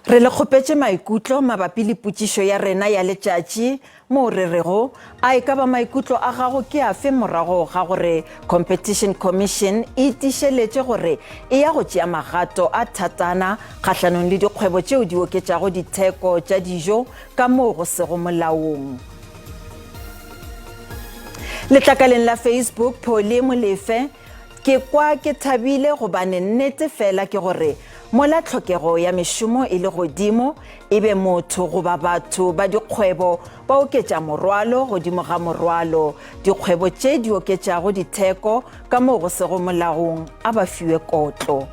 Re le kgopetše maikutlo mabapi le potšišo ya rena ya letšatši moo re rego, A e ka ba maikutlo a gago ke afe morago ga gore Competition Commission e tiišeletše gore e ya go tšea magato a thatana kgahlanong le dikgwebo tšeo di oketšago ditheko tša dijo ka moo go sego molaong? Letlakaleng la Facebook, Polly Molefe, Ke kwa ke thabile gobane nnete fela ke gore mola tlhokego ya mešomo e le godimo, e be motho goba batho ba dikgwebo ba oketša morwalo godimo ga morwalo. Dikgwebo tše di oketšago ditheko ka moo go sego molaong a ba fiwe kotlo.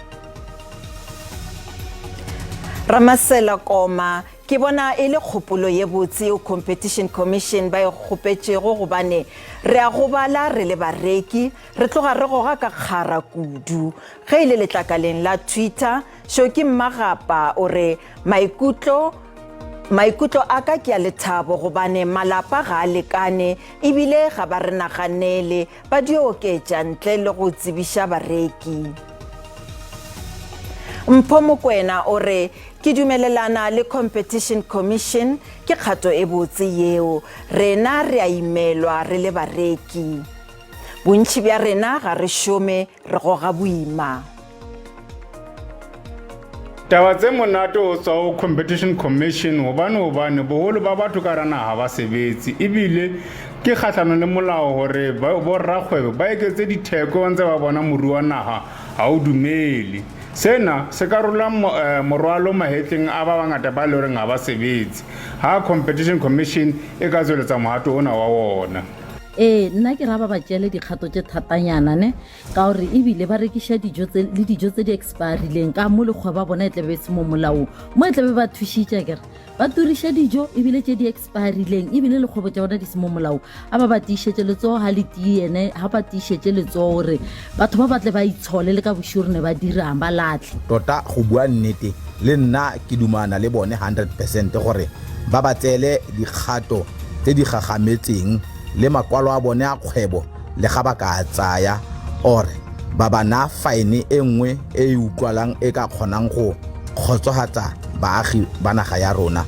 Ramasela Koma, Ke bona e le kgopolo ye botse yeo Competition Commission ba e kgopetšego gobane re a gobala re le bareki, Re tloga re goga ka kgara kudu. Ge e le letlakaleng la Twitter, Shoki Mmagapa o re, Maikutlo Maikutlo a ka ke a lethabo gobane malapa ga a lekane ebile ga ba re naganele, ba dio oketša ntle le go tsebiša bareki. Mpho Mokwena o re, Ke dumelelana le Competition Commission, ke kgato e botse yeo. Rena re a imelwa re le bareki. Bontši bja rena ga re šome, re goga boima. Taba tse monate ho tswa ho Competition Commission hobane hobane boholo ba batho ka hara naha ba sebetse ebile ke kgahlano le molao hore borrakgwebo ba eketse ditheko ba ntse ba bona moruo wa naha ha o dumele. Sena se ka rola eh, morwalo mahetleng a ba bangata ba le horeng ha ba sebetse ha Competition Commission e ka tsweletsa mohato ona wa wona. Ee, nna ke ra ba ba tšeele dikgato tše thatanyana ne, ka gore ebile ba rekiša dijo tse le dijo tse di expirileng ka mo lekgwebo ba bona e tlabe e se mo molaong mo e tlabe ba thušitše kere ba turiša dijo ebile tše di expirileng ebile lekgwebo tša bona di se mo molaong a ba ba tiišetše letsogo ga le tiene ga ba tiišetše letsogo gore batho ba batle ba itshole le ka bošego re ne ba dirang ba latlhe. Tota go bua nnete le nna ke dumana le bone 100% gore ba ba tseele dikgato tse di gagametseng le makwalo a bone a kgwebo le ga ba ka a tsaya or ba ba naa fine e nngwe e e utlwalang e ka kgonang go kgotsohatsa baagi ba naga ya rona.